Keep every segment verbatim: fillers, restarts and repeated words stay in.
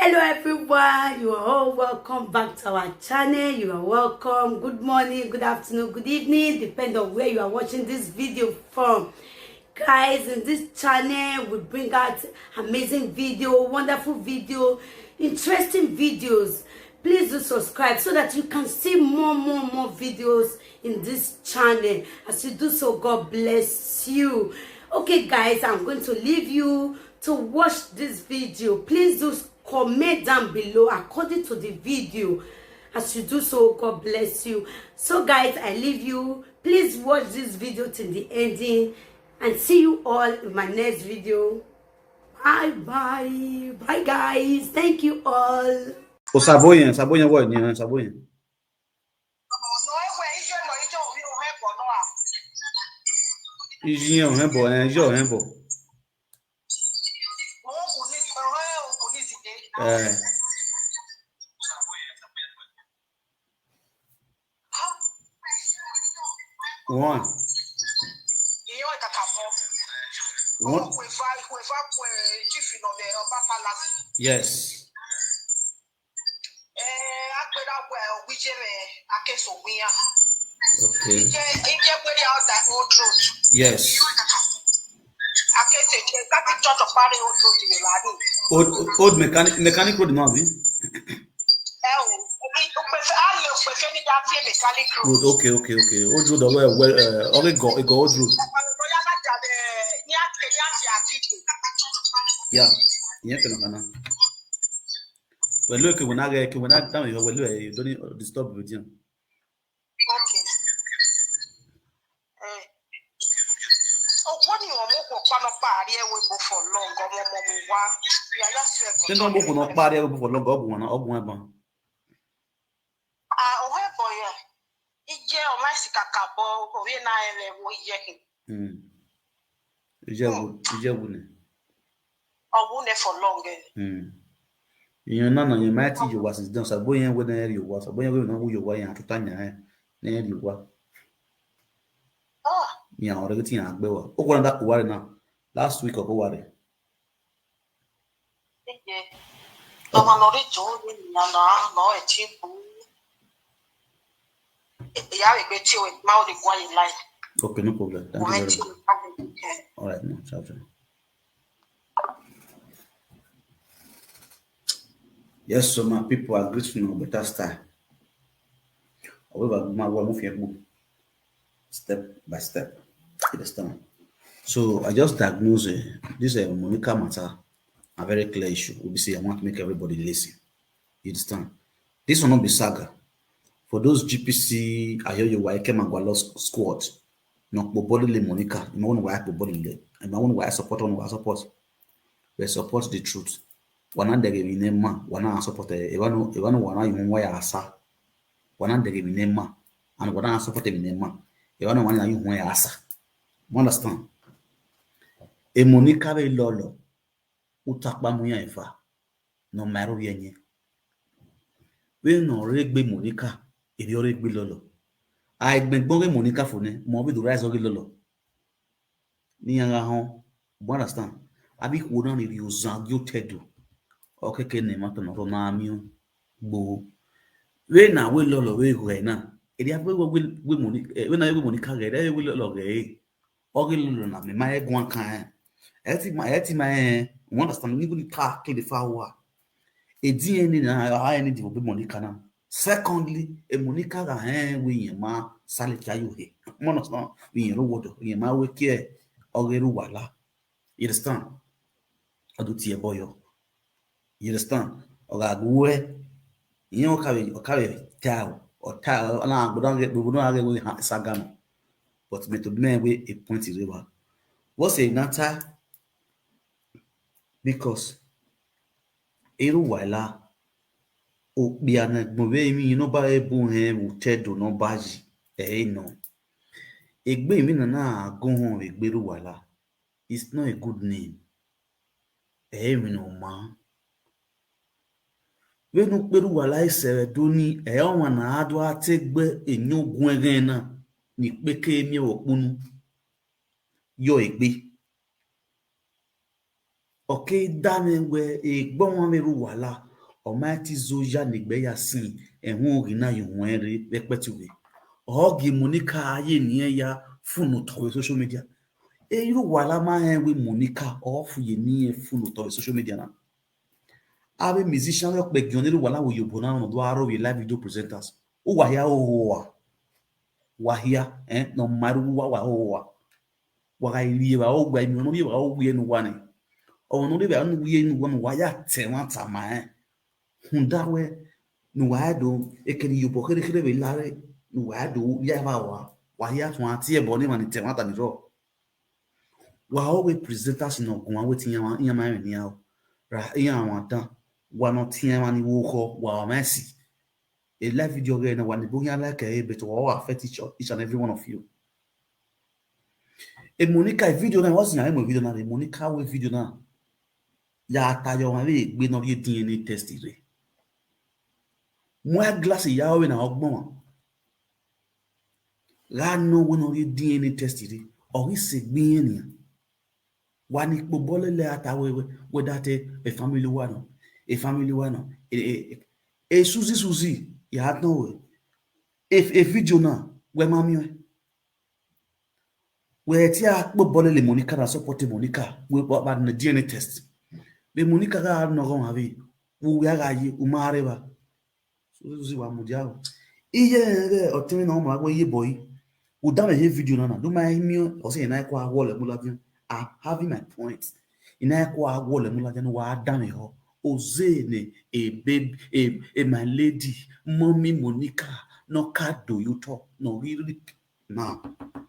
Hello everyone, you are all welcome back to our channel. You are welcome. Good morning, good afternoon, good evening, depend on where you are watching this video from. Guys, in this channel we bring out amazing video, wonderful video, interesting videos. Please do subscribe so that you can see more, more, more videos in this channel. As you do so, God bless you. Okay, guys, I'm going to leave you to watch this video. Please do comment down below according to the video. As you do so, God bless you. So, guys, I leave you. Please watch this video till the ending, and see you all in my next video. Bye bye. Bye, guys. Thank you all. O sabo yẹn, sabo yẹn wọ ni, sabo yẹn. Iji yẹn ò hẹ́n bọ̀, ẹ̀, iji ò hẹ́n bọ̀. Ẹ̀. One. One. Yes. Okay. Yes. Old, old mechanic, mechanic road now, abi? Good, okay, okay, okay. Old road, well, well, uh, okay, go, go old road. Yeah, yeah, can I? Well, look, when I get, when I down here, well, look, you don't disturb with you. Okay. Eh. Okwu ni wọn mụ kwọ kpanọ kpaari ewe bụ for long, ọmọ mọ mi wá. Ya ya sẹ. Ṣé náà mo kò náà kpaari ewe bụ for long? Ọgwụ wọn, ọgwụ wọn ban. Ah, ohe boy. Ije o mai si kaka bo, ohe na ele wo ye. Hmm. Ije wu, ije wu ne. Ọgwụ ne for long, eh. Hmm. Ìyẹn náà nà yẹn máa ti yòwá since then. Ṣàgbó yẹn wé náà yòwá. Ṣàgbó yẹn wé náà wú yòwá yẹn àtúntà yẹn, eh. Náà yòwá. Ah. Yẹn àwọn ọ̀rẹ́ tí yẹn á gbé wa. Ó kọ́ náà dákú wá rẹ̀ náà. Last week ọ̀kọ́ wá rẹ̀. Ije. Ọmọ lọ rí jòó ní ìyànà àná ẹ̀ tí kú. Ìyá rẹ̀ gbé tí o máa ń lè wá yìí láì. Okay, no problem. Thank you very much. All right, no, ciao, ciao. Yes, so my people are greeting you better style. However, my one move here, step by step. You understand? So I just diagnose, uh, this, uh, Monica matter. A very clear issue. We say I want to make everybody listen. You understand? This will not be saga. For those G P C, Ayoyo, Waike, Magwalo squad, no, Boboli le Monica, no one Waike Boboli le, and no one Waike support, one Waike support. We support the truth. Wana dege mi ne ma, wana support, eh, ewano, ewano wana yun wa ya asa. Wana dege mi ne ma, and wana support mi ne ma. Ewano wana yun wa ya asa. You understand? E Monica be lolo. Utakpa mu ya ifa. No matter yenye. We no regbe Monica, ebi o regbe lolo. Ai gbegbo ge Monica fo ne, mo bi do rise oge lolo. Ni yanga hon, you understand? Abi kwo na ni ri ozan gi otedo. Okeke ne ma tono ro na mi o. Gbo. We na we lolo we go na. Eri abi we, we, we Monica, eh, we na we Monica ge, we lolo ge. Oge lolo na me ma e gwan kan. E ti ma, e ti ma, eh, you understand? Ni go ni ta ke de fa wa. E di eni na, a eni di bo Monica na. Secondly, e Monica ga hen we yen ma sale ki ayo he. Mo no so, we yen ro wodo, we yen ma we ke oge ru wala. You understand? Adu ti e boyo. You understand? Oga gwe. Yen o kawe, o kawe tao. O tao, na gbodo ge, gbodo ge we ha sagano. But me to me we a point is over. What's a nata? Because eru wala, okpia na gbon we mi no ba e bu hen, u te do no ba ji. Eh, no. Egbe mi na na go hon egbe ru wala. It's not a good name. Eh, mi no ma. We no peru wala ise we do ni, eh, o ma na adu a te gbe enyo gun egen na. Ni pe ke mi wo kpunu. Yo egbe. Oke da me we egbo wan me ru wala. Almighty Zoya Nigbeya sin, and who Rina Yuhuenri, Repetue. Ogi Monica Aye Nia, Funu Towe social media. E you wala ma hen with Monica off ye near Funu Towe social media now. Ave musician yok begionero wala wo yobona no do aro we live video presenters. O wa ya o wa. Wa here, eh, no matter wa wa o wa. Wa ga iri wa o gba mi no bi wa o we no wa ni. O no bi wa no we no wa no wa ya te wa ta ma, eh. Hunda we no wa do e ke ni yobo kere kere we lare no wa do ya ba wa. Wa ya tun ati e bo ni ma ni te wa ta ni ro. Wa o we presenters no gun wa wetin ya wa ya ma ni ya o. Ra ya wa dan. Wa no ti ya wa ni wo ko wa o ma si. A live video ge na wa ni bo ya like e, but wa o affect each, each and every one of you. E Monica video na, what's in my video na? E Monica we video na. Ya ta yo ma we gbe no ye D N A test re. Mo ya glass ya we na ogbon wa. Ra no we no ye D N A test re. O ri se gbe yen ni. Wa ni po bole le ata we, we, we that e, e family wa no. E family wa no. E, e, e, e Suzy Suzy, ya tan we. E, e video na, we ma mi we. We ti a po bole le Monica na support Monica. We ba, ba na D N A test. Be Monica ga no go ma vi. Wo we ga ye, u ma re ba. So, so, so, wa mu dia o. Iye, eh, o temi na o ma we ye boy. U da me ye video na na. Do my mi o se na ko a wo le mu la vi. I'm having my point. Ina ko a wo le mu la vi no wa da me ho. O ze ne, a babe, a, a my lady, mommy Monica, no ka do you talk, no really. Na,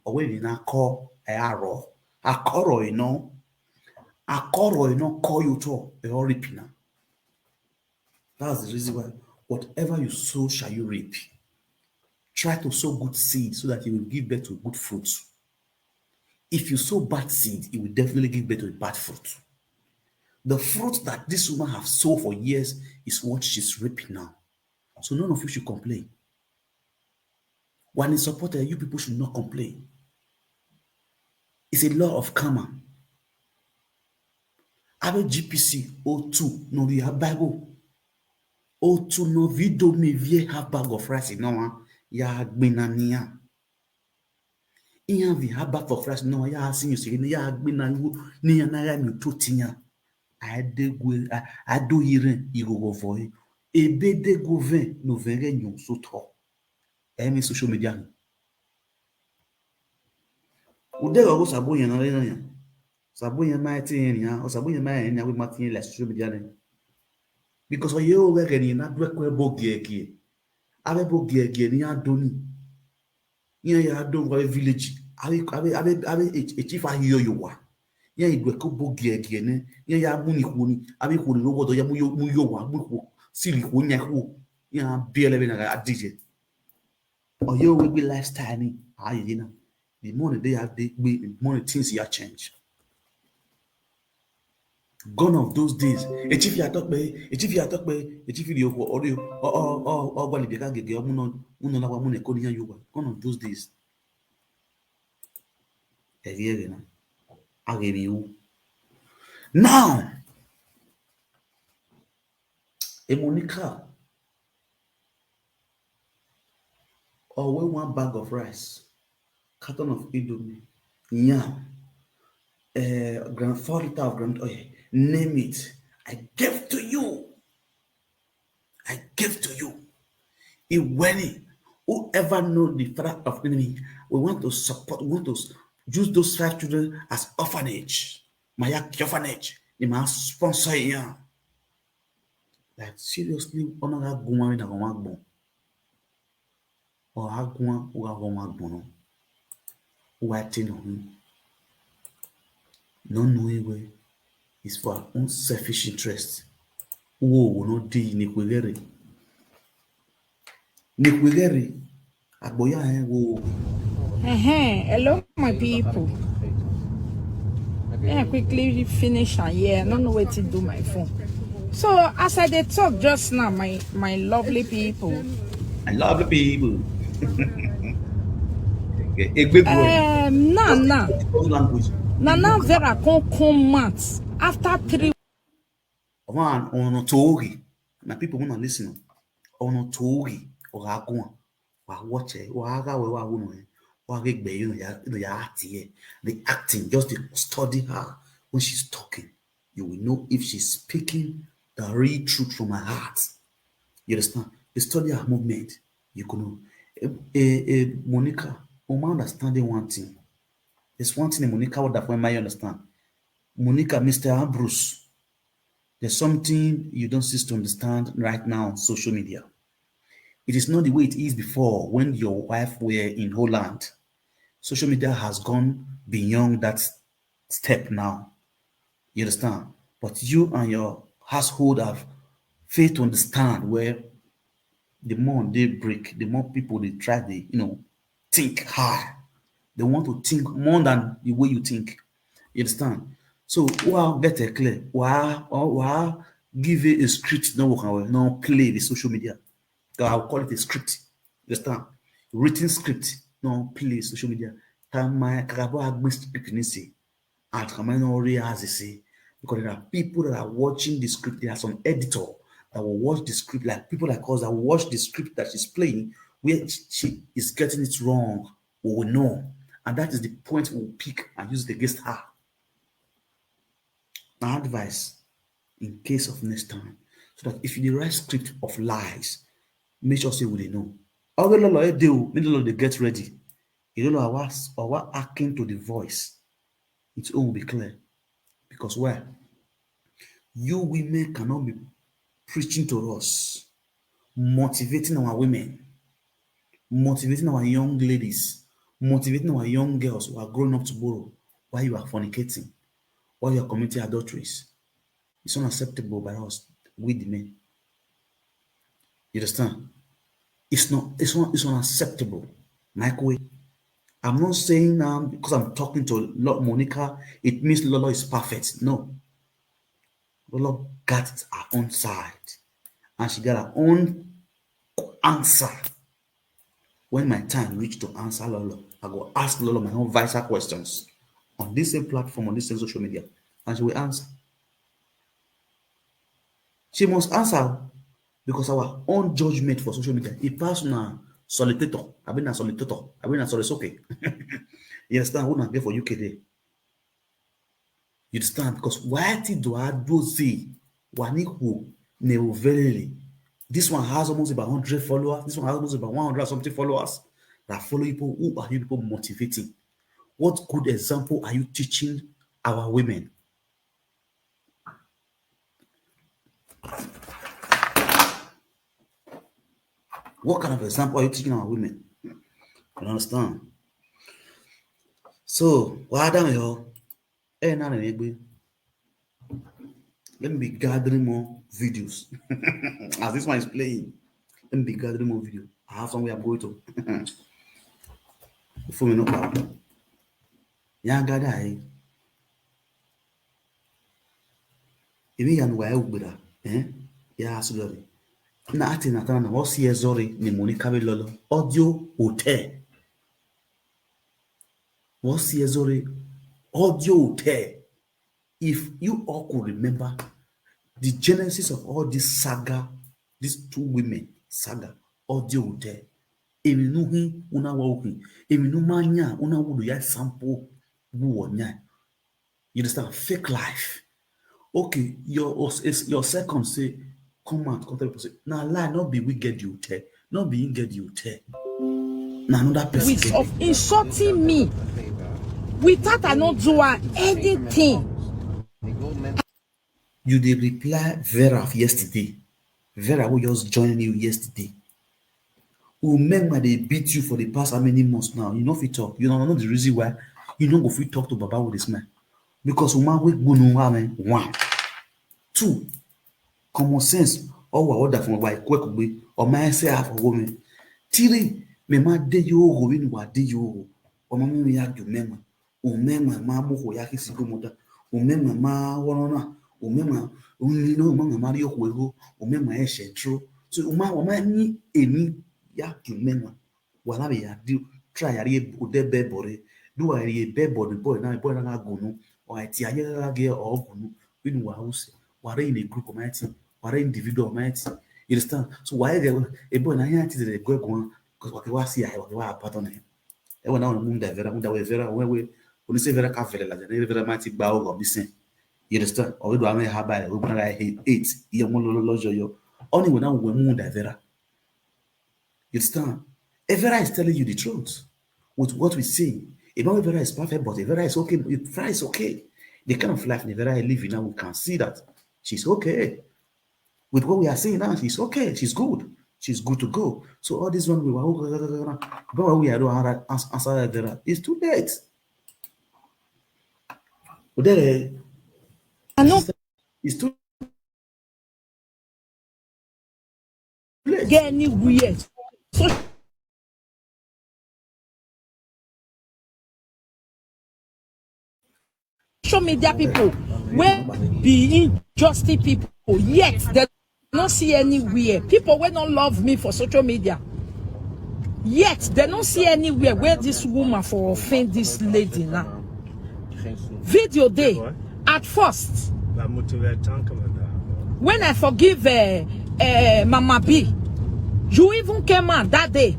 o we ni na ko e aro. Akoro ino. Akoro ino ko you talk e o ripina. That's the reason why whatever you sow shall you reap. Try to sow good seed so that you will give birth to good fruit. If you sow bad seed, it will definitely give birth to a bad fruit. The fruit that this woman have sown for years is what she's reaping now. So none of you should complain. When it's supported, you people should not complain. It's a law of karma. Abe G P C O two no read Bible. O two no video me vie half bag of rice no one. Ya gbina niya. Iyan vi half bag of rice no one. Ya sin you say ya gbina you niya na ya mi to tinya. I de go, I, I do yiren igogo voye. Ebe de go ven no ven re nyon so to. Emi social media ni. Ude go sabo yen na le na yan. Sabo yen ma ti yen ya, o sabo yen ma yen ya we ma ti yen la social media ni. Because o ye o ge ni na dwe ko bo gie gie. Abe bo gie gie ni ya do ni. Yen ya do wa village. Abe, abe, abe, abe e, e chief a yo yo wa. Yen idwe ko bo gie gie ni. Yen ya mu ni ku ni. Abe ku ni ro wo do ya mu yo, mu yo wa, mu ku. Sili ku nya ku. Ya bi ele be na adije. Or you will be lifestyle ni. How you know? The money they have, they, the money things you change. Gone of those days. A chief ya talk be, a chief ya talk be, a chief video for audio. Oh, oh, oh, oh, bali beka gege, oh, muno, muno la wa mune koni ya yuwa. Gone of those days. Ege, ege na. Age mi u. Now, a Monica, or when one bag of rice, carton of Indomie, yam, uh, grand four liter of grand oil, name it. I give to you. I give to you. Iweni, whoever know the father of enemy, we want to support, we want to s-, use those five children as orphanage. My orphanage, they must sponsor here. Like seriously, ona ga guma na guma gbon. O aguma, o ga guma gbon no. Wa ti no hu. No no iwe is for our own selfish interest. Wo wo no di ni kwegere. Ni kwegere. Agboya eh wo. Uh-huh. Hello, my people. Yeah, quickly finish and yeah, I don't know where to do my phone. So as I dey talk just now, my, my lovely people. I love the people. Okay, a big word. Um, now, now. Language. Now, now, Vera come come out after three. One on Tori. My people, una listen. Ono tori or agun. Wa watch it. Wa aga we wa wunu. Wa get be you ya ya act here. The acting, just dey study her when she's talking. You will know if she's speaking the real truth from her heart. You understand? You study her movement. You go know. Eh, eh, eh, Monica, o ma understand one thing. There's one thing Monica would have when my understand. Monica, Mister Ambrose, there's something you don't cease to understand right now on social media. It is not the way it is before when your wife were in Holland. Social media has gone beyond that step now. You understand? But you and your household have failed to understand where the more they break, the more people they try to, you know, think high. They want to think more than the way you think. You understand? So, wa get it clear. Wa, wa, wa give it a script, no work, no play the social media. I'll call it a script. You understand? Written script, no play social media. Time my karabo agbe script ni say. At Kamano Ori as they say, because there are people that are watching the script. There are some editor that will watch the script, like people like us that watch the script that she's playing, where she is getting it wrong, we will know. And that is the point we'll pick and use it against her. My advice, in case of next time, so that if you dey write script of lies, make sure say we dey know. Oge lolo e dey o, make lolo dey get ready. You know, our our akin to the voice. Its own will be clear. Because why? You women cannot be preaching to us, motivating our women, motivating our young ladies, motivating our young girls who are growing up tomorrow while you are fornicating, while you are committing adulteries. It's unacceptable by us, we the men. You understand? It's not, it's not, it's unacceptable. Microwave. I'm not saying now because I'm talking to Lo- Monica, it means Lolo is perfect. No. Lolo got her own side. And she got her own answer. When my time reach to answer Lolo, I go ask Lolo my own vital questions on this same platform, on this same social media, and she will answer. She must answer because our own judgment for social media, e pass na solitator, abi na solitator, abi na solisoke. You understand? Who na get for U K there? You understand? Because why ti do adoze wani who neovelele? This one has almost about hundred followers. This one has almost about one hundred something followers that follow people. Who are you people motivating? What good example are you teaching our women? What kind of example are you teaching our women? You understand? So, what are you? Eh, na na egbe. Let me be gathering more videos. As this one is playing, let me be gathering more video. I have somewhere I'm going to. Before we know, ya gather, eh? Emi ya nuwa ya ugbera, eh? Ya asulori. Na ati na tana na what's here sorry ni Monica be lolo. Audio hotel. What's here sorry? Audio hotel. If you all could remember the genesis of all this saga, these two women saga, Audio Hotel. Emi nu hi una wa uhi. Emi nu manya una wudu ya sample wu nya. You understand? Fake life. Okay, your your second say come out, come tell people say na lie, no be we get the hotel, no be him get the hotel. Na another person with get of it. Insulting me without I not do her anything. You dey reply Vera of yesterday. Vera wey just join you yesterday. Umengma dey beat you for the past how many months now? You no fit talk. You no know the reason why you no go fit talk to Baba with this man. Because woman wey gbonu woman, one. Two, common sense. All wa order from wa kwekugbe. O ma say half of women. Three, me ma dey yo go win wa dey yo. O ma me ya do mema. Umengma ma mo ho ya kisi go moda. Umengma ma wonona. Umengma unli no umengma ma yo kwego. Umengma e central. So uma uma ni eni ya do mema. Wala be ya do try ya ri o de be bore. Do wa ri be bore boy na boy na gunu. O ai ti aye ga ge o gunu. Win wa use. Wa re in a group of my team. Ware individual might. You understand? So why they, a boy na here till they go go on, 'cause what they want see, I what they want abandon him. E wena na munda Vera, munda we Vera, we we, when you say Vera ka Vera la, Vera might gba o go be same. You understand? Or we do ame ha ba, we bring like eight, eight. Iye mo lo lo lo yo. Only when we munda Vera. You understand? Evera is telling you the truth with what we see. Even Evera is perfect, but Evera is okay. Evera is okay. The kind of life Evera is living now, we can see that she's okay. With what we are seeing now, she's okay. She's good. She's good to go. So all this one we were, but we are doing answer Evera. It's too late. But then, I know it's too get anywhere. So social media people wey be injustice people, yet they no see anywhere. People wey no love me for social media, yet they no see anywhere where this woman for offend this lady now. Video dey at first. When I forgive uh, uh, Mama B, you even came out that day.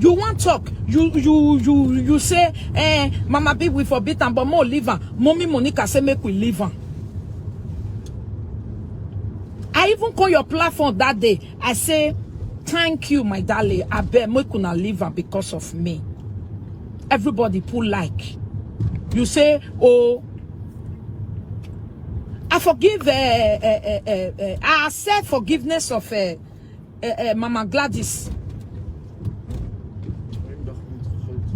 You wan talk, you you you you say, eh, Mama B, we forbid am, but mo leave am. Mommy Monica say make we leave am. I even call your platform that day. I say, thank you, my darling. Abeg, make una leave am because of me. Everybody put like. You say, oh, I forgive, uh, uh, uh, uh, uh, I accept forgiveness of uh, uh, uh, Mama Gladys.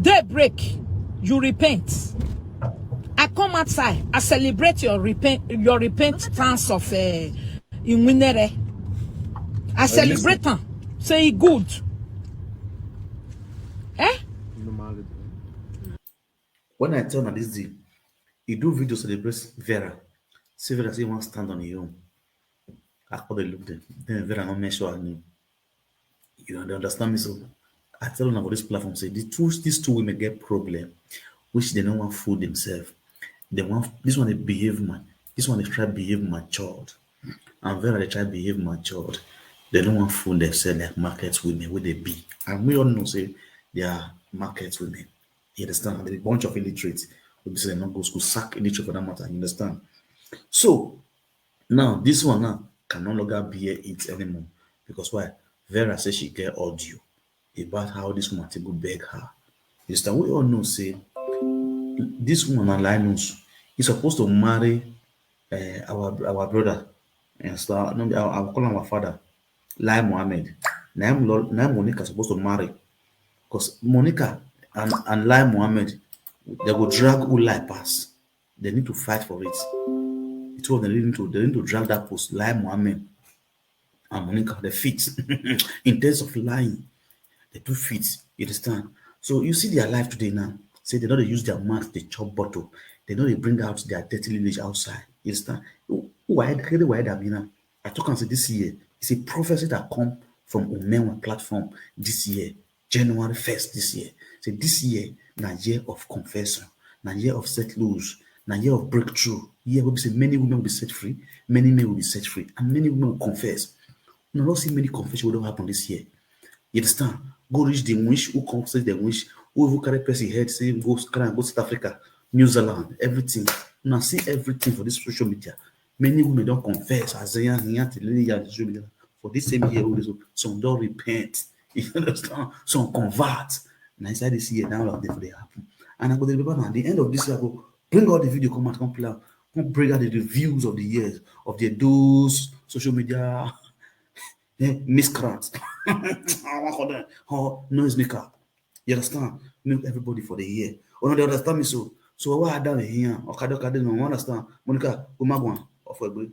Day break, you repent. I come outside, I celebrate your repent, your repentance of uh, Inwinere. I celebrate am, say e good. Eh? When I tell her this thing, he do video celebrate Vera. Say Vera say he wan stand on his own. I call the look them. Then Vera no mention her name. You know, they understand me so. I tell them about this platform, say the two, these two women get problem, which they no wan fool themselves. They want this one they behave man, this one they try behave matured. And Vera they try behave matured. They no wan fool themselves like market women wey they be. And we all know say they are market women. You understand? They be bunch of illiterates. We be say they no go school, sack illiterate for that matter. You understand? So now this one now can no longer bear it anymore. Because why? Vera say she get audio about how this woman take go beg her. You understand? We all know say this woman na Linus. He's supposed to marry uh, our our brother. And so no, I, I will call him our father, Lai Mohammed. Now, now Monica supposed to marry. Because Monica and, and Lai Mohammed, they go drag who Lai pass. They need to fight for it. The two of them need to, they need to drag that post, Lai Mohammed and Monica, the fit. In terms of lying, they do fit. You understand? So you see their life today now. Say they don't use their mouth, they chop bottle. They don't bring out their dirty lineage outside. You understand? Who why they why that now? I talk and say this year, it's a prophecy that come from Umewa platform this year, January first this year. Say this year, na year of confession, na year of set loose, na year of breakthrough. Year will be say many women will be set free, many men will be set free, and many women will confess. You know, not see many confessions will don't happen this year. You understand? Go reach the wish, who come say the wish, who even carry person head, say go carry am go South Africa, New Zealand, everything. Now see everything for this social media. Many women don't confess as they are here to lily and social media for this same year. Only so some don't repent. You understand? Some convert. Now inside this year, now that they happen. And I go to remember now, at the end of this year, I go bring all the video, come out, come play, come bring out the reviews of the years of the those social media eh, miscreants. I want call them oh noise maker. You understand? Make everybody for the year. Oh no, they understand me so. So why I down here? Okada Okada no understand. Monica, Umagwan, of a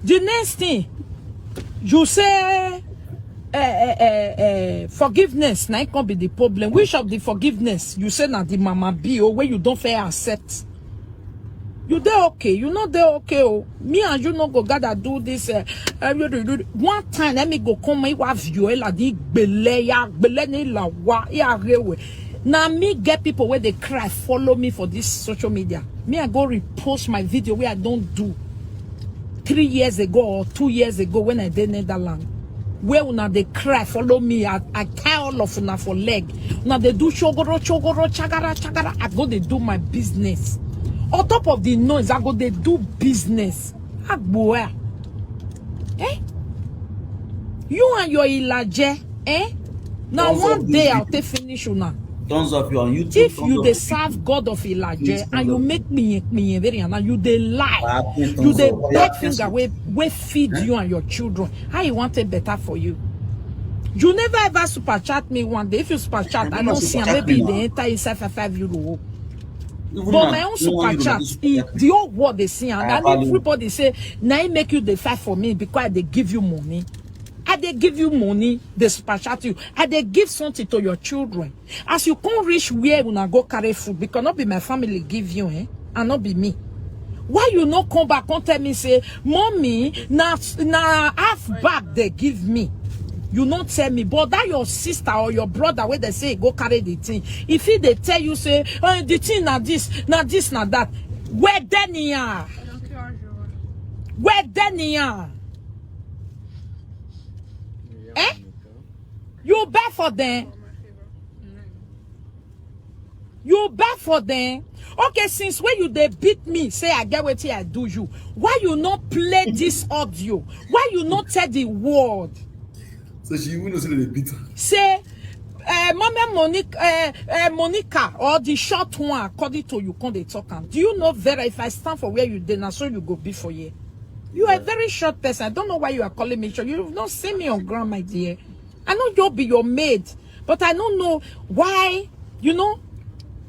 The next thing, you say uh, uh, uh, uh, forgiveness na come be the problem. Which of the forgiveness you say na the Mama B o wey you don fair accept? You dey okay? You no dey okay o. Me and you no go gather do this. Uh, uh, you do, you do. One time, let me go come my wife Viola the gbele ya gbele ni la wa ya rewe. Now me get people where they cry follow me for this social media. Me I go repost my video where I don't do. three years ago or two years ago when I did Netherlands. Where una dey cry, follow me. I, I tie all of una for leg. Una dey do chogoro, chogoro, chagara, chagara. I go dey do my business. On top of the noise, I go dey do business. Agboa. Eh? You and your ilaje, eh? Now one day I'll take finish una. Thumbs up, you on YouTube. If you dey serve God of ilaje and you make me me very and you dey lie, you dey beg finger wey wey feed you and your children. How you want it better for you? You never ever super chat me one day. If you super chat, I don't see am. Maybe they enter inside five five euro. But my own super chat, the whole world they see, and everybody say, "Now make you dey fight for me because they give you money." I dey give you money, they super chat you. I dey give something to your children. As you come reach where una go carry food, because not be my family give you, eh? And not be me. Why you no come back, come tell me, say, "Mommy, na, na half bag they give me." You no tell me, but that your sister or your brother where they say go carry the thing. If he they tell you, say, "Eh, the thing na this, na this, na that." Where then? Where then? Eh? You beg for them. You beg for them. Okay, since when you they beat me, say I get wetin I do you. Why you not play this audio? Why you not tell the world? So she even know say they beat her. Say, uh, Mama Monica, uh, uh, Monica, or the short one, according to you, come they talk am. Do you know, Vera, if I stand for where you dey, na so you go be for here. You are a very short person. I don't know why you are calling me short. You've not seen me on ground, my dear. I know you'll be your maid, but I don't know why, you know,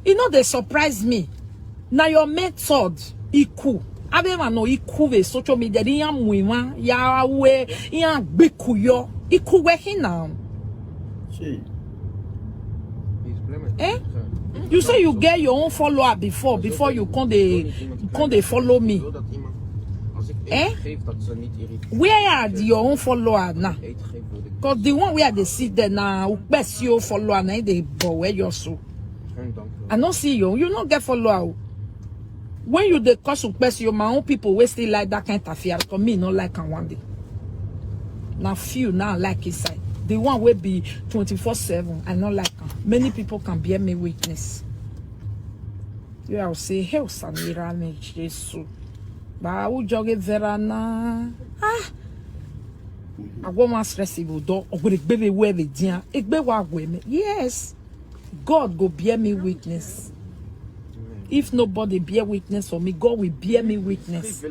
you know, they surprise me. Now your method, iku. Abema no iku with social media, ya muima, ya we, ya bikuyo, iku we hinam. Eh? You say you get your own follower before, before you come they, come they follow me. Eh? Where are the, your own follower now? Because the one where they see there now, best your follower now they bow where you so. I don't see you. You not get follower. When you dey cause ukpesi, my own people wey still like that kind of fear, because me no like am one day. Now few now like inside. The one wey be twenty-four seven, I no like am. Many people can bear me witness. You will say, "Hey, Samira me Jesus." Ba u joge vera na. Ah. I go ma stress you do. Ogbe gbe we we dia. Egbe wa we me. Yes. God go bear me witness. If nobody bear witness for me, God will bear me witness.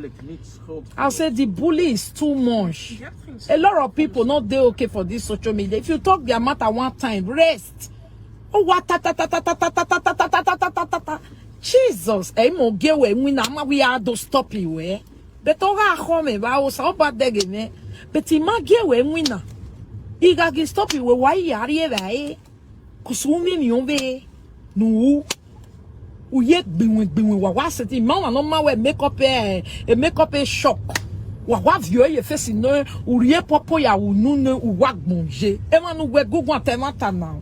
I'll say the bully is too much. A lot of people not dey okay for this social media. If you talk their matter one time, rest. Oh, what ta ta ta ta ta ta ta ta ta ta ta ta ta ta ta ta. Jesus, eh, mo ge we win na ma we are do stop you eh. But oga home ba o sa oba dege me. But ima ge we win na. Iga gi stop you we wa yari e ba eh. Kusumi mi on be. Nu. Uye gbiwin gbiwin wa wa seti ma wa no ma we make up eh, e make up a shock. Wa wa vio ye face no urie popo ya unu ne uwa gbonje. E ma nu we gugu ate ma ta na.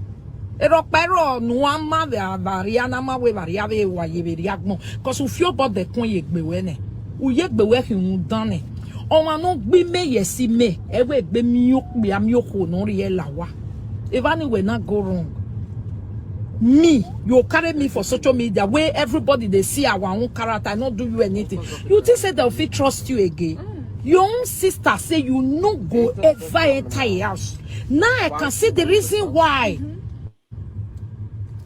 Ero pero nu ama ve avaria na ma we varia ve wa ye ve ria gbon. 'Cause u fio bo de kun ye gbe we ne. U ye gbe we hi un dan ne. O ma no gbi me ye si me. E we gbe mi o pe ami o ko no ri e la wa. If anywhere not go wrong. Me, you carry me for social media where everybody they see our own character, I not do you anything. You think say they'll fit trust you again? Your own sister say you no go ever enter a house. Now I can see the reason why.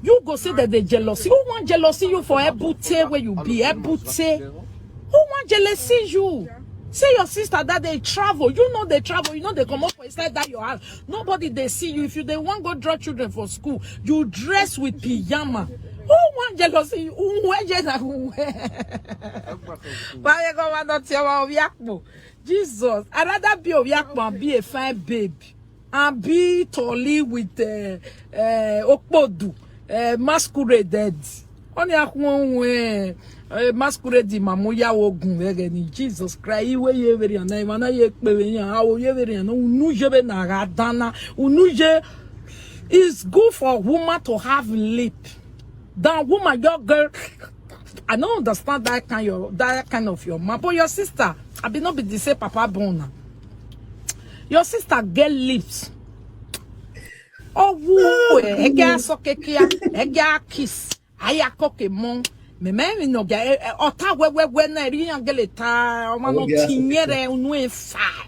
You go say that they jealousy. Who want jealousy you for Ebute where you be? Ebute. Who want jealousy you? Say your sister that they travel. You know they travel. You know they come up for inside that your house. Nobody they see you. If you they want go draw children for school, you dress with pyjama. Who want jealousy you? Who want jealousy? Why you go want not tell our yakpo? Jesus, I rather be a yakpo and be a fine babe. And be tolly with uh, uh, Okpodu, uh, masquerade. Only a one way uh, masquerade mamu ya ogun vegeni Jesus Christ. Iwe ye very and I mana ye pe we ya o ye very and unu je be na ga dana. Unu je is good for woman to have lip. Than woman your girl. I don't understand that kind of that kind of your man. But your sister, I be not be the same papa born. Your sister get lips. Oh, woo, eh, ege aso kekia, ege kiss. Aya koke mon. Me me mi no ge ota we we we na ri angele ta. O ma no tinyere unu e fa.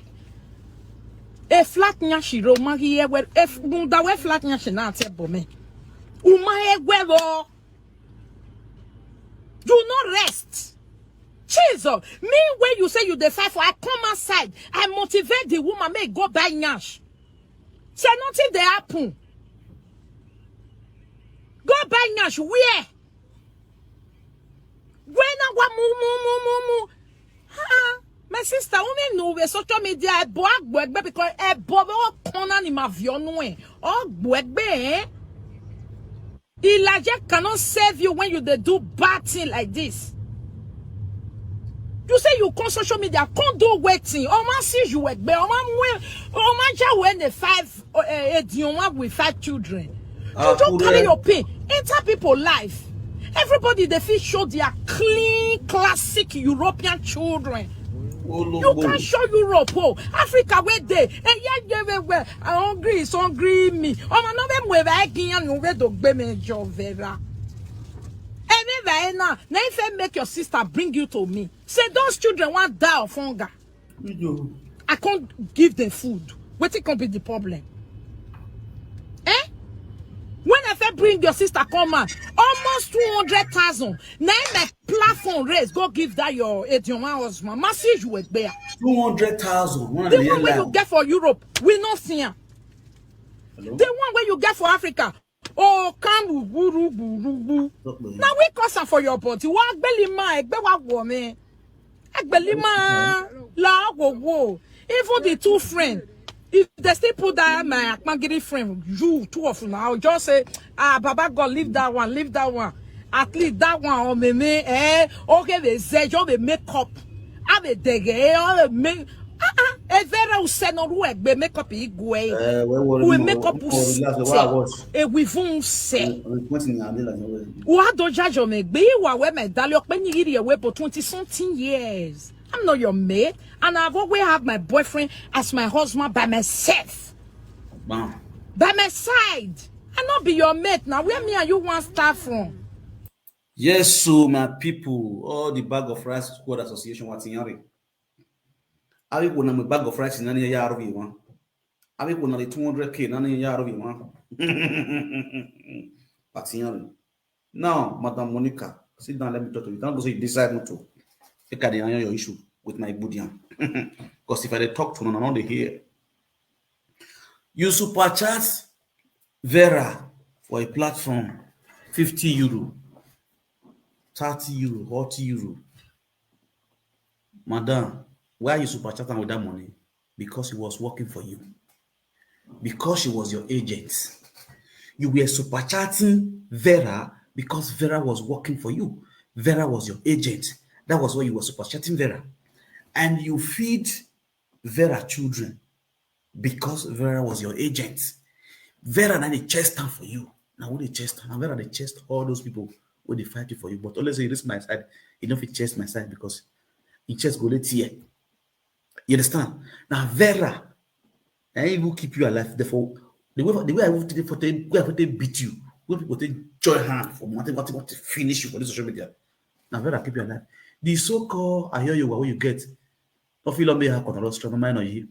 E flat nya shiro ma gi e we e f- gunda we flat nya shi na te bo me. Uma e we lo. Do not rest. Jesus, me when you say you dey fight for, I come outside. I motivate the woman, make go buy nyash. Say nothing dey happen. Go buy nyash where? When I want mu mu mu mu mu. Ah, my sister, women know we social media. I bo agbo egbe because I bo o kona ni ma vio nu e. O gbo egbe eh. Elijah cannot save you when you dey do bad thing like this. You say you come social media, come do wetin? Oma see you egbe, oma mwe, oma ja we ne five, eh, eh, di oma with five children. You don't carry your pain, enter people life. Everybody they feel show their clean, classic European children. You can't show Europe, oh, Africa where they, eh, yeah, yeah, where, where, I hungry, it's hungry me. Oh, my, no, them where I can, you where the women job vera. And if I now, now if I make your sister bring you to me, say those children want die of hunger. I can't give them food. What it can be the problem? Eh? When I first bring your sister come out, almost two hundred thousand. Now my platform raise, go give that your eighty-one husband. Massive you were there. Two hundred thousand. The one where you get for Europe, we not see him. The one where you get for Africa, oh, come wuru wuru. Now we cause am for your body. Wa gbeli ma, egbe wa wo me. Agbeli ma, la wo wo. Even the two friend, if they still put that my akpangiri friend, you two of them, I'll just say, ah, Baba God, leave that one, leave that one. At least that one, oh, me, me, eh, okay, they say, you they make up. I they dege, eh, all they make. Ah, ah, e vera u se no ru egbe make up igwe. Eh, we We make up us. E we fun se. Wa do jajo me gbe wa we me dale ope ni iri ewe for twenty something years. I'm not your mate, and I've always have my boyfriend as my husband by myself. Bam. By my side. I not be your mate now. Where me and you want start from? Yes, so my people, all the bag of rice squad association, what's in Yari? I will go a bag of rice in any yard of you want. I will go the two hundred K in any yard of you want. What's in Yari? Now, Madam Monica, sit down, let me talk to you. Don't go say you decide not to. Take out the your issue with my Budian. Because if I dey talk to no, no, they hear. You supercharge Vera for a platform, fifty euro, thirty euro, forty euro. Madam, why you supercharge am with that money? Because he was working for you. Because she was your agent. You were supercharging Vera because Vera was working for you. Vera was your agent. That was why you were supercharging Vera. And you feed Vera children because Vera was your agent. Vera na the chest stand for you. Now who the chest stand? Vera the chest all those people who they fight you for you. But always say this my side, you know if chest my side because in chest go let here. You understand? Now Vera, I even keep you alive. Therefore, the way the way I would take for take where I would take beat you, when people take joy hand for nothing, what what finish you for this social media. Now Vera keep you alive. The so-called I hear you what you get. Don't feel on me how can I strong mind on you.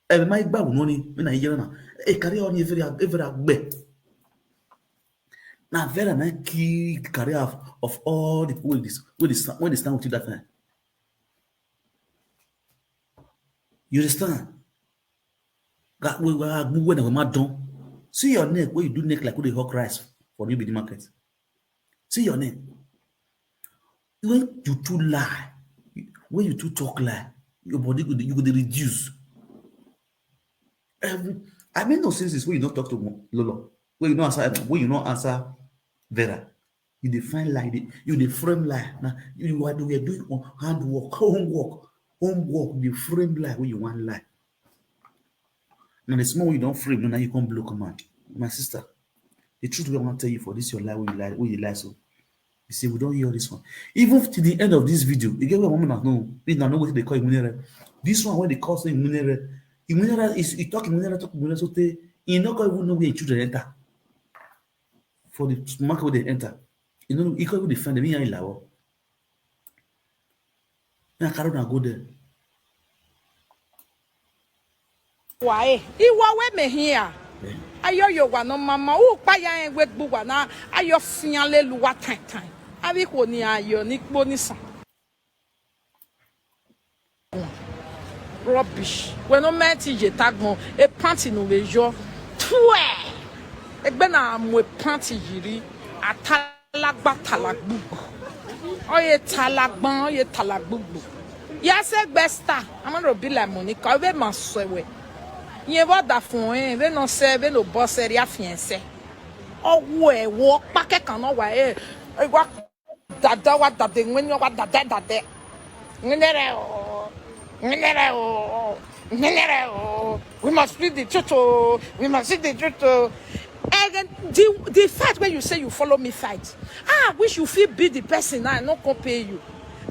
Every my bag money when I hear now. A career on every every bed. Now Vera na key career of, of all the people with this when they stand with you that time. You understand? That we were when we mad done. See your neck where you do neck like who they hawk rice for new building market. See your neck. When you too lie, when you too talk lie, your body go dey- you go dey reduce. Every I mean no sense is when you don't talk to Mo- Lolo, when you don't answer Emma, when you don't answer Vera, you dey find lie, dey- you dey frame lie. Now you are you are doing on handwork, homework, homework. You dey frame lie when you want lie. Now the small you don't frame, now you can't blow command. My sister, the truth we want to tell you for this your lie, we lie, we lie so. He say, "We don hear all this one." Even to the end of this video, you get where woman no, we now know what they call Imunere. This one when they call say Imunere, Imunere is he talk Imunere, talk Imunere, so they he not even know where children enter. For the market where they enter, you know, he can't even defend them. He ain't allow. Now carry una go there. Why? Iwa we me here. Ayo yo wa no mama. U pa ya en we gbu wa na. Ayo fian le luwa time time. Abi ko ni ayo ni gbo ni san. Rubbish. We no meti je tagbon. E panty no we yo. Tue. Egbe na mo e panty yiri. Atalagba talagbugbu. Oye talagban, oye talagbugbu. Ya se gbe star. Amaro be like Monica. We ma so we. Yen bo da fun e. We no se, we no boss e ria fiense. Owo e wo pa ke kan no wa e. E wa dada wa dade, nwenyo wa dade dade. Nwenere o. Nwenere o. Nwenere o. We must speak the truth o. We must see the truth o. And then the, the fight where you say you follow me fight. Ah, I wish you feel be the person now, I no come pay you.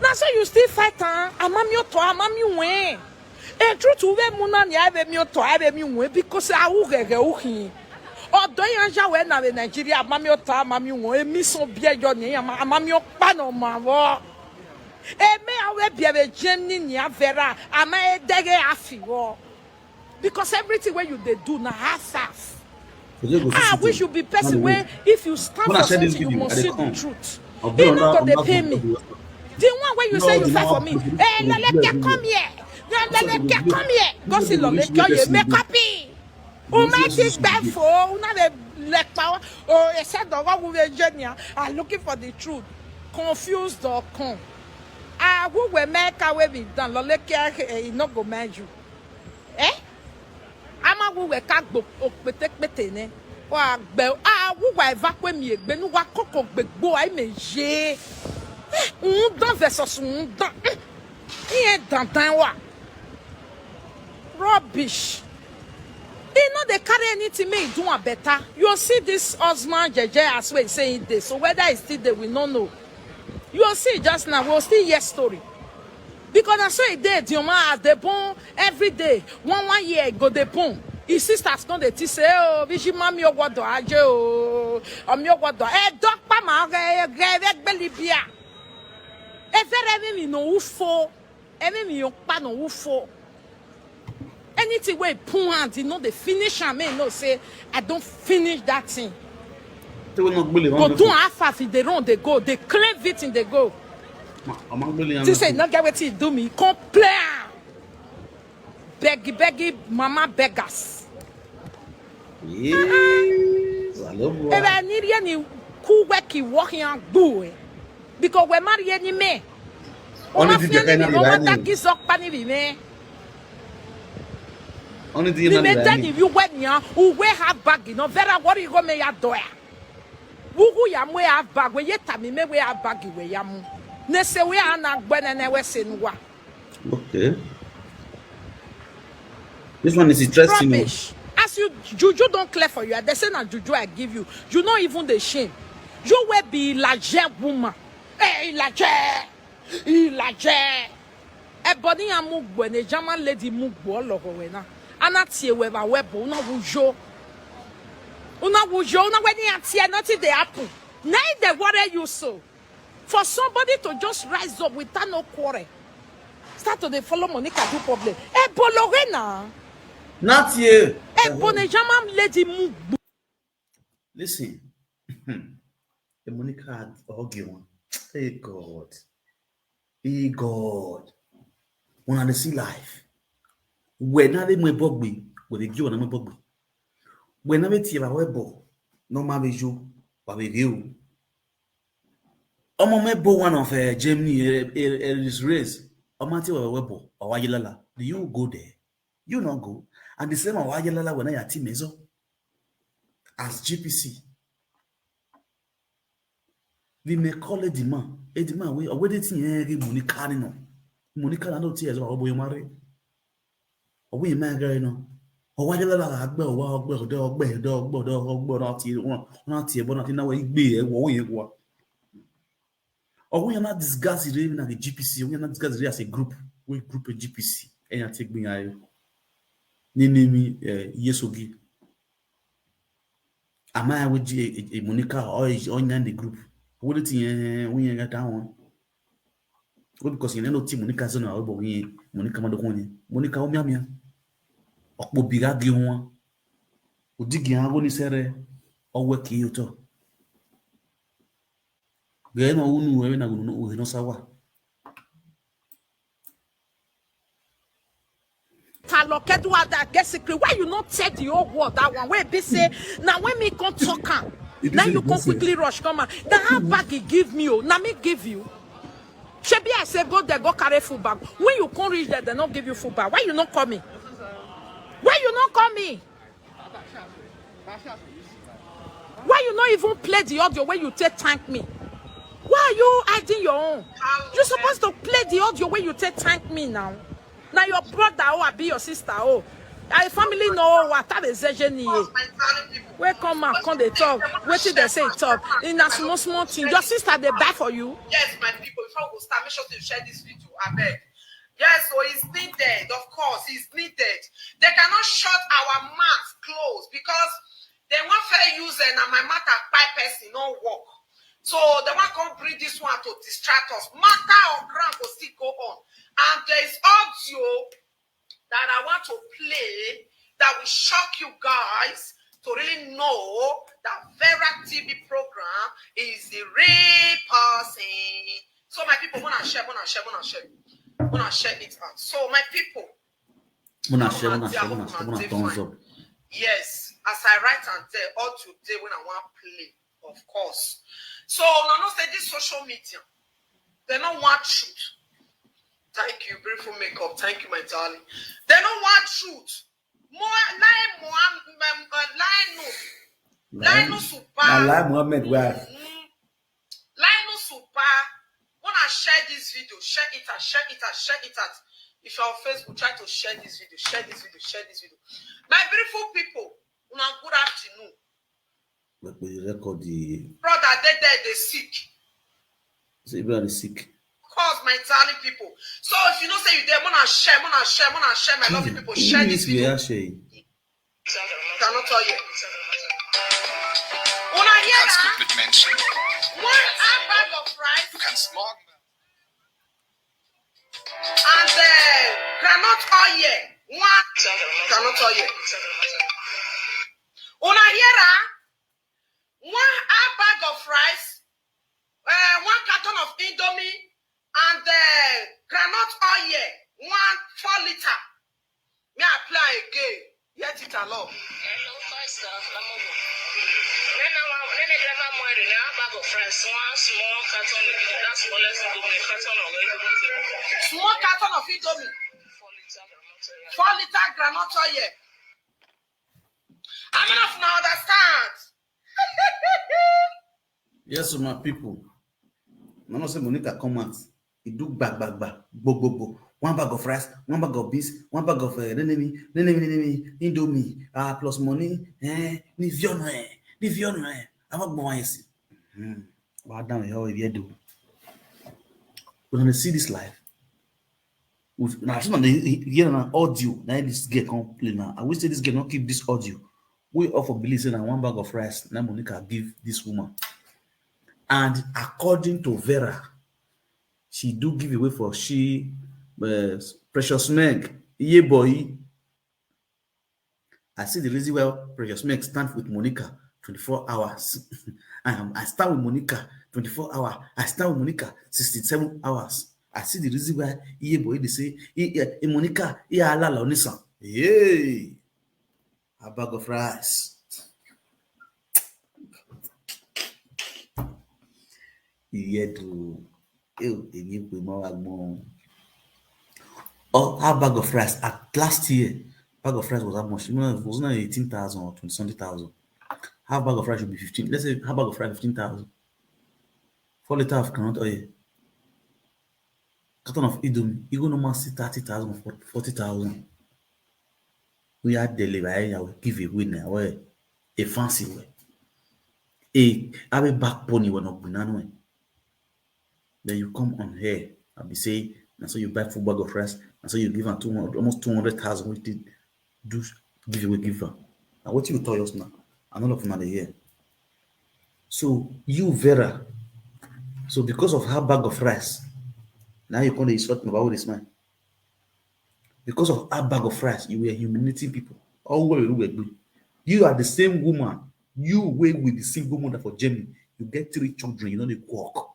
Now so you still fight, huh? Amami oto, amami wen. E truth we mu na ni ave mi oto, ave mi wen because I will get uhin. Odo yan ja we na we Nigeria, amami oto, amami wen. E mi so bia yo ni ama, amami opa no ma wo. E me awe bia we Germany ni avera, ama e dege afi wo. Because everything where you they do na half half. I wish you be person where if you stand for something, you must see the truth. You know go they pay me. The one where you say you fight for me, eh, Laleke, come here. Laleke, come here. Go see Laleke, you make copy. Who make this bad for? Who not a leg power? Oh, I said the one who is genius are looking for the truth. Confused or con. Ah, who will make our way be done? Laleke, eh, no go mind you. Eh? Ama wu we ka gbo okpete kpete ne. Wa gbe a wu wa eva kwe mi egbe nu wa koko gbegbo ai me ye. Eh, un dan versus un dan. Iye dandan wa. Rubbish. He no dey carry anything make he do am better. You see this husband jeje as we say he dey. So whether he still dey, we no know. You see just now, we still hear story. Because na so e dey, the woman as dey born every day. One one year go dey born. His sisters come dey think say, "Oh, biji mami owodo aje o, omi owodo." E dokpa ma ge ge ve gbe libia. E vere mi mi no ufo. E mi mi okpa no ufo. Anything wey put hand, you know they finish am. May you know say I don't finish that thing. Go do half half. If they run, they go. They claim victim, they go. This say not get wetin do me. Come play am. Beggy beggy mama beggars. Yes. Hello, boy. Ebe ni rie ni ku weki wo hian gbu e. Because we marry any me. Ona fi ni mi mo ma ta ki so pa ni bi me. Only thing na Ni me tell you when ya u we have bag no vera worry go me ya do ya. Wu hu ya mo have bag we ye ta mi me we have bag we ya mu. Ne se we ana gbe ne ne we se nu wa. Okay. This one is interesting. Rubbish. As you juju don't clear for you, they say na juju I give you. You not even the shame. You will be large woman. Hey, large, large. Ebony amu gbo ne German lady mu gbo logo we na. Ana tie we ba we bo una wujo. Una wujo una we ni atie nothing dey happen. Nay dey worry you so. For somebody to just rise up without no quarrel, start to dey follow Monica do problem. Ebolowe na. Not here. Ebony German lady mu gbo. Listen. Hey, Monica had arguing. Hey God. Hey God. Una dey see life. When na be mo bogbi, we dey give una mo bogbi. When na be tie ba we bo, no ma be you, ba be you. Omo me bo one of uh, Germany, uh, uh, uh, this race. Omo tie ba we bo, Awayelala. Do you go there? You not go. And the same Awayelala when I team is as G P C. We may call it the man. Eh, the man, we already think eh, money carry no. Money carry no tears or boy marry. Or we man carry no. Or why the la agbe or wa ogbe odo ogbe odo ogbe odo ogbe odo ti won. Won ti e bo na ti na we gbe e wo yen wa. Or when you're not discussing really like a G P C, when you're not discussing really as a group, we group a G P C, and you take me ayo. Ni name me uh, Yesogi. Am I with a, a, a Monica or is on the group? What do you think? When you get that one? Well, because you know, team Monica zone, but we Monica Madokoni, Monica Omiamia, Okpo Biga Giwan, Udigi Agoni Sere, or work you to. Geno unu ewe na unu no sawa. Talokedu ada get secret. Why you not tell the whole world that one? Where be say now when me come talk am, now you come quickly rush come out. The handbag he give me, oh, now me give you. Shebi I say go there, go carry full bag. When you come reach there, they not give you full bag. Why you not call me? Why you not call me? Why you not even play the audio when you take thank me? Why are you hiding your own? You supposed to play the audio when you take thank me now. Now your brother oh, I be your sister oh. I family no what are the zejeni. Where come out, come they talk. What did they say talk? In a small small thing. Your sister they buy for you. Yes, my people, before we start, make sure to share this video. I beg. Yes, so it's needed. Of course, it's needed. They cannot shut our mouth close because they want fair use and my mouth and five person no work. So they want come bring this one to distract us. Matter on ground will still go on. And there is audio that I want to play that will shock you guys to really know that Vera T V program is the real person. So my people, wanna share, wanna share, wanna share, wanna share it out. So my people, Wanna share, wanna share, wanna share, wanna thumbs up. Yes, as I write and tell all today when I want play, of course. So now no say this social media, they don't want truth. Thank you, beautiful makeup. Thank you, my darling. They don't want truth. More lie, more um, uh, lie no. Lie no super. Lie Mohammed wife. Lie no super. Wanna share this video? Share it out. Share it out. Share it out. If you're on Facebook, try to share this video. Share this video. Share this video. My beautiful people, una good afternoon. But we record the brother. They dead. They sick. Say brother is sick. Cause my darling people. So if you know say you there, wanna share, wanna share, wanna share. My lovely people, share this video. Share. Cannot tell you. Una hear that? One half bag of rice. You can small. And uh, groundnut oil. One groundnut oil. Una hear that? One half bag of rice, uh, one carton of Indomie, and uh, groundnut oil, one four liter. Me apply again. Yet it alone. Hello, five star. Then I want, then I drive a more than a bag of rice, one small carton of that smallest Indomie, carton of Indomie. Small carton of Indomie. Four liter groundnut oil. Four liter groundnut oil. I mean, if you understand. Yes, so my people. No, no, say Monica come out. He do back, back, back, bo, bo, bo. One bag of rice, one bag of beans, one bag of uh, enemy, enemy, enemy, Indomie, uh, plus money, eh, ni vion, eh, ni vion, eh. I'm not going to see. What down here, if you do. When I see this life, now some of the here an audio, now this girl can't play now. I wish say this girl not keep this audio. We offer believe say na one bag of rice na Monica give this woman. And according to Vera, she do give away for she uh, Precious Meg. Yeah, boy. I see the reason why Precious Meg stand with Monica twenty-four hours. I am I stand with Monica twenty-four hours. I stand with Monica sixty-seven hours. I see the reason why yeah, boy, they say yeah, yeah, Monica, yeah, alala onisan. Yay! A bag of rice. Iye do. Ew, èmi pè mọ́ wa gbọ́n. Oh, a bag of rice at last year. Bag of rice was how much? You know, it was not eighteen thousand or twenty something thousand. Half bag of rice should be fifteen. Let's say half bag of rice fifteen thousand. Four liter of groundnut oil. Carton of Indomie, you go normal see thirty thousand, forty thousand. We are deliver, I will give away now. Where a fancy way. A I will backbone you when not banana. Then you come on here and be say, na so you buy full bag of rice, na so you give am two hundred, almost two hundred thousand, wey you take do giveaway give am. Na wetin you tell us now? And all of una dey hear. So you, Vera, so because of her bag of rice, now you come dey insult me about this man. Because of her bag of rice, you were humiliating people. All wey you were doing. You are the same woman. You wey with the single mother for Germany. You get three children, you no dey work.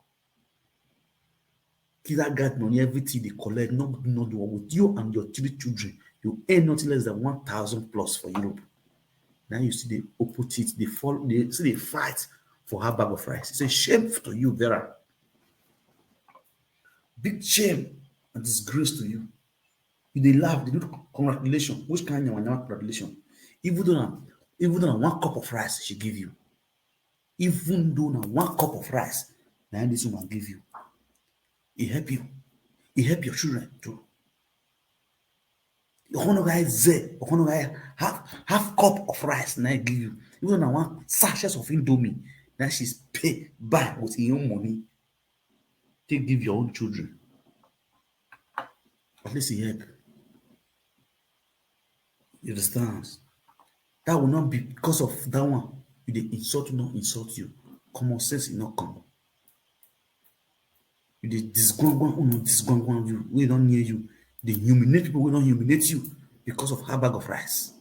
Kindergarten money, everything dey collect, no, no do with you and your three children. You earn nothing less than one thousand plus for Europe. Now you see the opposite, they fall, they see they fight for her bag of rice. It's a shame to you, Vera. Big shame and disgrace to you. You dey laugh, they do congratulations. Which kind of congratulations? Even though na, even though na one cup of rice she give you, even though na one cup of rice, now this woman give you, it help you, it help your children too. Okonoga ze, okonoga half half cup of rice now give you. Even though na one sachet of Indomie, now she's pay buy with your own money. Take give your own children. At least it help. You understand? That will not be because of that one. You dey insult, not insult you. Common sense will not come. You dey disgwangwan, who no disgwangwan you, wey don near you. Dey humiliate people wey don humiliate you because of her bag of rice.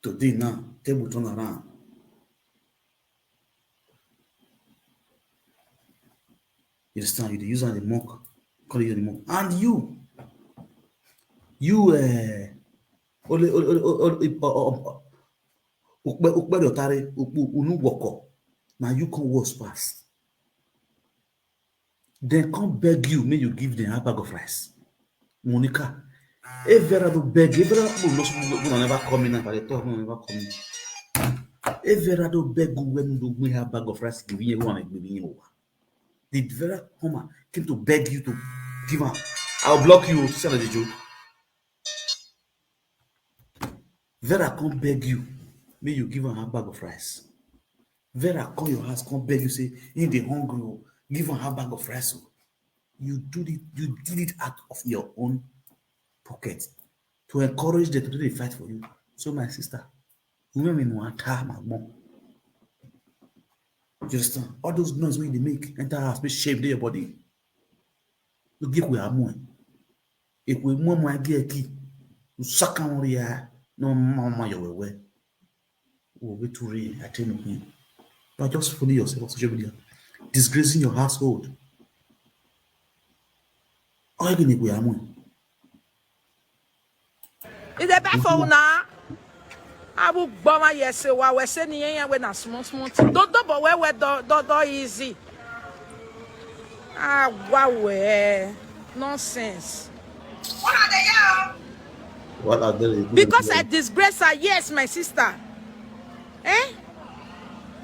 Today now, table turn around. You understand? You dey use am dey mock, call you dey mock. And you, you, eh, ole, ole, ole, ole, ole, o-, o-, o-, ukpe, ukpe dey otare, ukpe, unu woko. Now you come worse pass. Dem come beg you, make you give them a bag of rice. Monica, if Vera don beg, if Vera don, no, no, no, never come in, I dey talk, no, never come in. If Vera don beg you when you bring her bag of rice, give you one, give you one. Did Vera come and came to beg you to give her? I'll block you, send a joke. Vera come beg you, make you give her her bag of rice. Vera come your house, come beg you, say, "He dey hungry, oh, give her her bag of rice." Oh. You do it, you did it out of your own pocket to encourage them to do the fight for you. So, my sister, women in one time, my mom. You understand? All those noise wey you dey make, enter house, make shame dey your body. You give we amoe. If we mom, I get a key. You suck on the eye. No mama, you will. Will be too real. I tell you. But just follow yourself on social media, disgracing your household. All you need we amoe. Is a bad for una. Abu gboma yese wa we se ni yen we na small small thing. Do do bo we we do do do easy. Ah, wa we. Nonsense. What are they? Because I disgrace her, yes, my sister. Eh?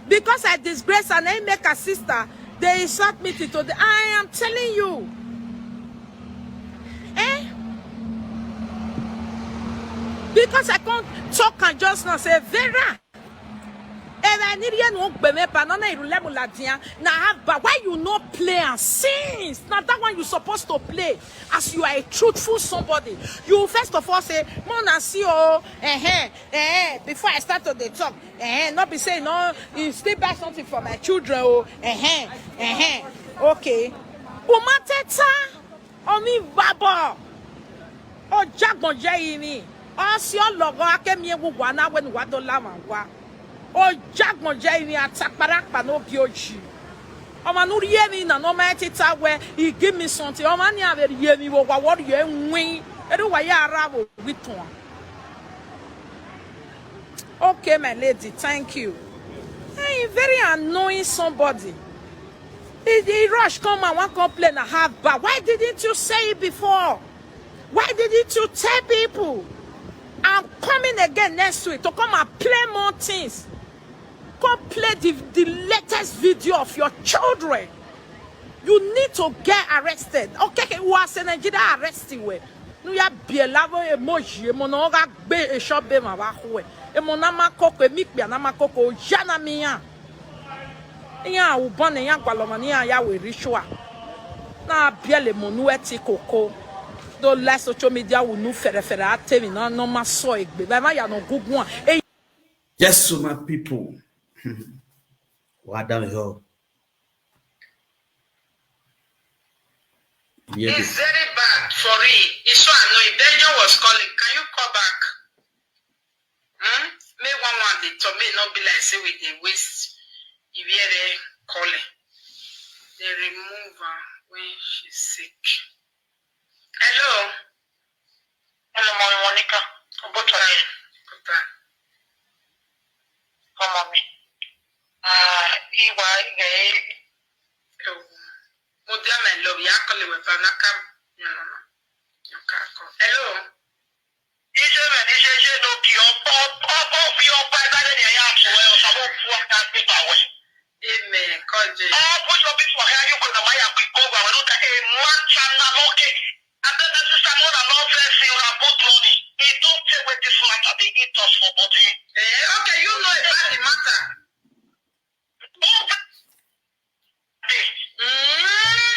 Because I disgrace her, and I make her sister, they insult me till today. I am telling you. Eh? Because I can't talk and just now say, "Vera, and I need you no gbeme pa no na iru lemu ladia na have, but why you no play and since now that one you supposed to play as you are a truthful somebody." You first of all say, "Mona see oh, eh, eh, eh," before I start to dey talk, eh, not be say no, you still buy something for my children, oh, eh, eh, eh, eh. Okay. Umateta, omi babo. O jagbon je ini. O si o logo ake mi ewu wa na we ni wa do la ma wa. O jagbon je ini atakpara pa no bi oji. Ọmọ nu rie mi na no ma tita we, he give me something. Ọmọ ni ave rie mi wo wa wo rie nwin. Eru wa ya ara wo wi ton. Okay, my lady, thank you. Hey, very annoying somebody. He, he rush come and wan complain and have bar. Why didn't you say it before? Why didn't you tell people? I'm coming again next week to come and play more things. Come play the, the latest video of your children. You need to get arrested. Okay, okay, who are say Nigeria arresting we? Nu ya bie lavo emoji, emo no ga gbe e shop be ma wa ho. Emo na ma koko, emi pe na ma koko, ya na mi ya. Iya ubone ya gwaloma ni ya we rishwa. Na biele monu eti koko. Do la social media unu fere fere atemi na no ma so egbe. Ba ma ya no gugun a. E Yes, so my people. What down here? Yeah, It's very bad for real. It's so annoying. Benjo was calling. Can you call back? Hmm? May one one dey talk. May not be like say we dey waste. If you hear the calling, they remove her when she's sick. Hello. Hello, Mommy Monica. Good morning. Good morning. Come on, me. Ah, Iwa, Iga, Ewa. Mo dia my love, ya call me, but na come. No, no, no. You can't call. Hello. Iṣẹ́ rẹ̀ ní ṣe ṣe ló kì ọ́ pọ́ pọ́ pọ́ fi ọgbà ìbálẹ̀ ní ẹ̀yà àpò ẹ̀ ọ̀sán ló fún ọ̀gá pípa wẹ̀. Amen. Kọjẹ. All push up people here, you go to my happy go, but we don't take a man channel, okay? And then the sister, more than all blessing, you have good money. He don't take with this matter, they eat us for body. Eh, okay, you know about the matter. Mm.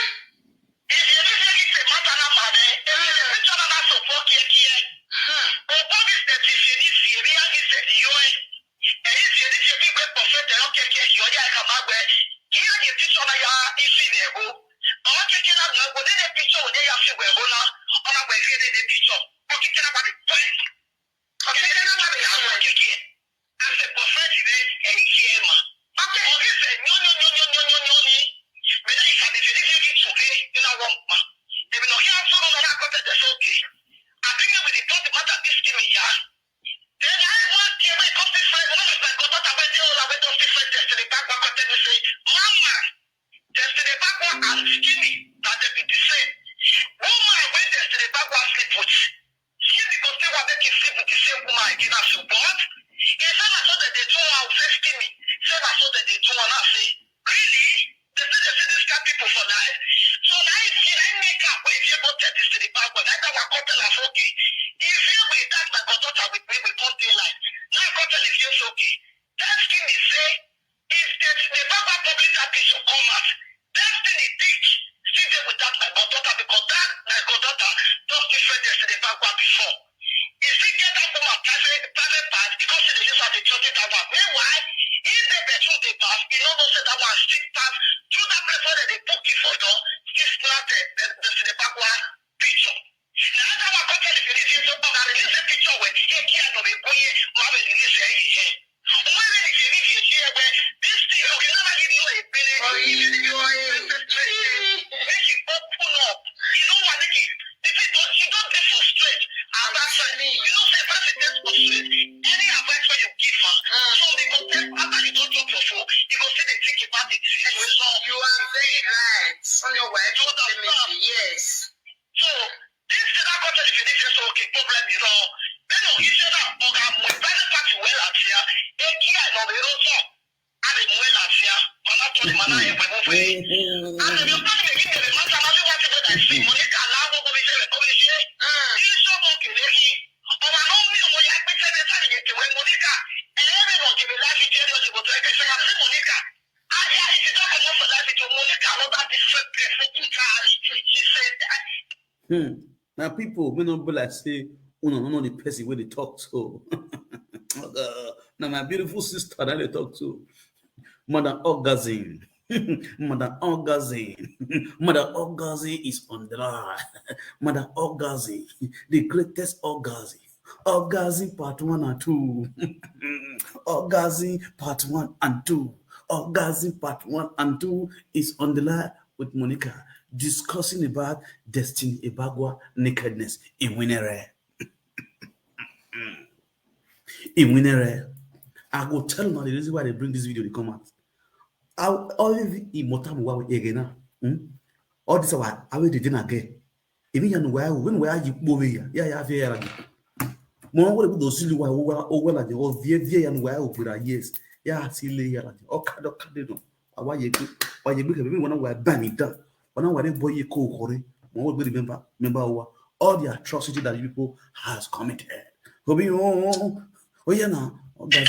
If you really say it's a matter of money, if you really try to support here, here. Hmm. But what is the difference if you really is the U S? And if you really be great prophet, they don't care, care, you are like a man where here you teach on your issue there go. But what you cannot know, what they picture, what they have to wear, hold on, on a way, the picture. Okay, can I want to pray? Okay, can I want to pray? As a prophet, eh, eh, here, ma. Okay, okay, say, no, no, no, no, no, no, no, no. But then you can be very, very to, eh, you know, one, ma. They will not hear from another contact, that's okay. I think we report the matter this thing, yeah. Then I want to, when it comes to friends, one of my goddaughter, when they all are with us, different destiny, back, back, back, then we say, Mama, destiny, back, one, and skinny, that they be the same. Woman, when destiny, back, one, sleep with. She dey go say, "Wa make you sleep with the same woman again as you born?" He say, "Na so dem dey do am, first thing me." Say, "Na so dem dey do am." I say, "Really?" They say, they see this kind people for life. So now you see, I make up when you go tell this to the bad boy. Like that one, come tell us, "Okay, if you with that, my daughter with me, we come dey life." Now I come tell you, it's okay. First thing he say, if the, the Baba public that issue come out, that thing he teach, still dey with that my goddaughter, because that my goddaughter just different yesterday back one before. He still get that woman private, private part because she dey use her to judge that one. Meanwhile, if the bedroom dey pass, he no know say that one still pass through that place where they dey book you for door, still snap the, the, the, the back one picture. Na that one come tell the Philistines say, "Oga, release the picture wey Hezekiah no be boye, ma be release eh eh." When the Philistines hear wey this thing, okay, never give you a penny. Oh, you, you, you, Make you open up. You know what? Make you, if you don't, you don't dey frustrate. And that's why you know say person dey frustrate. Any advice wey you give am, so they go tell after you don drop your phone, you go still dey think about the situation. You are very right. On your way. You understand? Yes. So this thing I got to the finish, so okay, problem, you know. Then you say that, okay, I'm with private party well at here. They care no be roso. I dey well at here. Mana tell the mana e we move. And the party dey give the matter, na what you go dey see. Monica, la go go be say, go be say. This so okay, they see. Oh, I know me, oh, yeah, I say the time you when Monica, everyone give me life, you tell you, but I say, I see Monica. I, I, if you don't come for life, you Monica, I love that different person entirely. She said, Hmm. Now people may not be like say, "Oh no, no, no, the person where they talk to." Uh, now my beautiful sister that they talk to. Mother orgasm. Mother orgasm. Mother orgasm is on the line. Mother orgasm. The greatest orgasm. Orgasm part one and two. Orgasm part one and two. Orgasm part one and two is on the line with Monica, discussing about Destiny Ebagwa nakedness in Winere. In Winere. I go tell you the reason why they bring this video to come out. All the immortal again now. Hmm? All this, I will dey again. Even ya no wa, when wa yi kpo we ya, ya ya fe ya la gi. Mo wo le do sili wa, wo wa, o wa la gi, o vie vie ya no wa, o gbera, yes. Ya sili ya la gi. O ka do ka de no. Awa ye gbe, wa ye gbe ke be wona wa ba mi dan. Wona wa re boy ye ko kore. Mo wo gbe remember, remember wa. All the atrocity that you people has committed. Obi o, o ya na. O ga ni.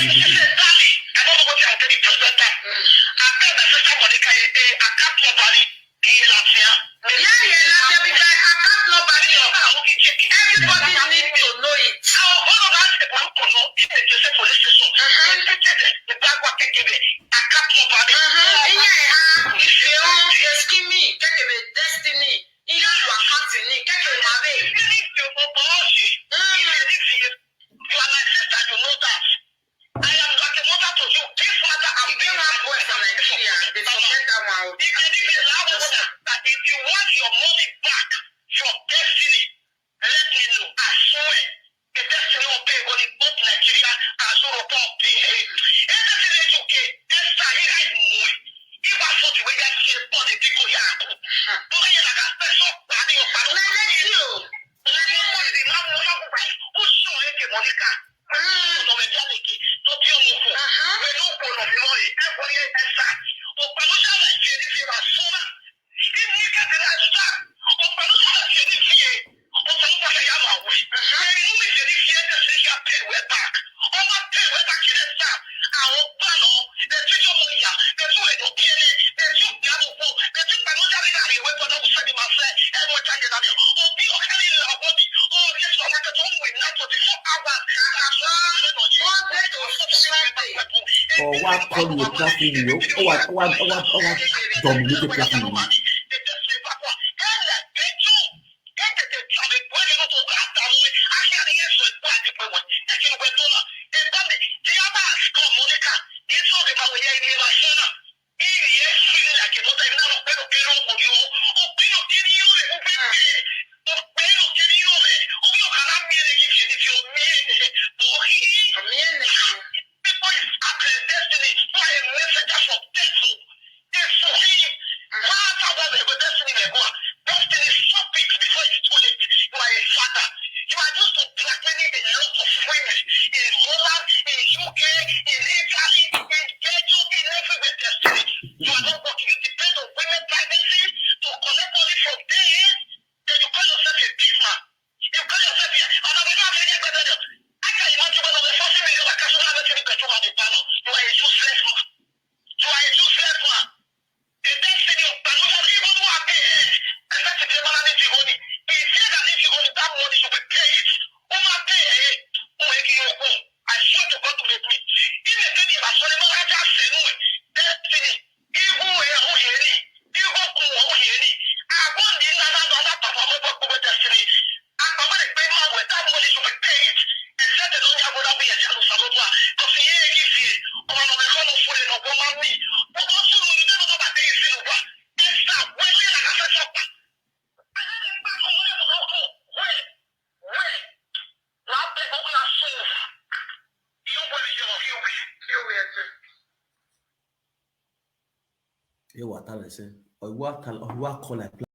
Ọ̀nà mẹ́bí àlèkè tó bí ọmọ kù. Pẹ̀lú ọ̀pọ̀lọ̀ mímọ́ yìí, ẹ kò yẹ ẹ sà. Ọ̀pẹ̀lú sábà ṣe ní fi máa sọ́nà. Kí ni kẹ́kẹ́ náà sà? Ọ̀pẹ̀lú sábà ṣe ní fi yẹ. Ọ̀pẹ̀lú pàṣẹ yà máa wí. Ẹ mú mi ṣe ní fi ẹ tẹ̀sí ṣe àpẹ̀wẹ̀ bá. Ọmọ àpẹ̀wẹ̀ bá kiri sà. Àwọn gbà lọ. Ẹ fi jọ mọ ìyá. Ẹ fi wẹ̀ jọ bí ẹni. Ẹ fi òkè àdúgbò. Ẹ fi pẹ̀lú jáde láàrin ìwé gbọ́dọ̀ kò sẹ́ni máa fẹ́. Ẹ mọ jáde láàrin. Òbí ọ̀kẹ́ ní ìlú àbọ̀dì. Ọ̀rẹ́ sọ̀rọ̀ kẹ́kẹ́ tó ń wẹ̀ náà twenty-four hours. Monday to Sunday. Or why call you a platform, you know? Or why, or why, or why, or why dominate the platform, you know? People is capturing destiny. You are a messenger from devil. Destiny. Father, what the destiny may go. Destiny, stop it before it's too late. You are a father. You are used to blackmailing a lot of women in Holland, in U K, in Italy, in Belgium, in everywhere. Destiny. You are not working. You depend on women pregnancy to collect money from them. Then you call yourself a big man. You call yourself here. Ọ̀nà wo ni wọ́n fi ní ẹgbẹ́ bẹ́ẹ̀? Aka yi mọ́tò bọ́lá ọ̀dọ̀ fọ́sí mi yóò wá ká sọ́dọ̀ abẹ́tí ní pẹ̀tù wà ní ìbálò. You are a useless man. You are a useless man. The destiny of Baluwo, even who are there, eh? Except if you want to live you holy. If you can live you holy, that money should be paid. Who are there, eh? Who are you? I swear to God to make me. If they tell me my son, no, I just say no. Destiny. Ihu ya uheri, ihu ku uheri. Abụ ndị nna na nọ na papa m bụ kpụrụ destiny. Akpamara ekpe ma weta mmụọ izu bụ paid. Esete na onye abụrụ abụ ya jalo salobwa. Kọfị ya egi fie. Ọmọ na mekọ na ụfọdụ na ọgwọ ma mmi. Ụgbọ suru ndị nọ na bata isi n'ụgwa. Esta wele na na fesa pa. Wait, wait. Na pe ko na so. Iyo bo ni je mo fi o. Fi o ya je. Ewa tala se. Owa tala, owa kola.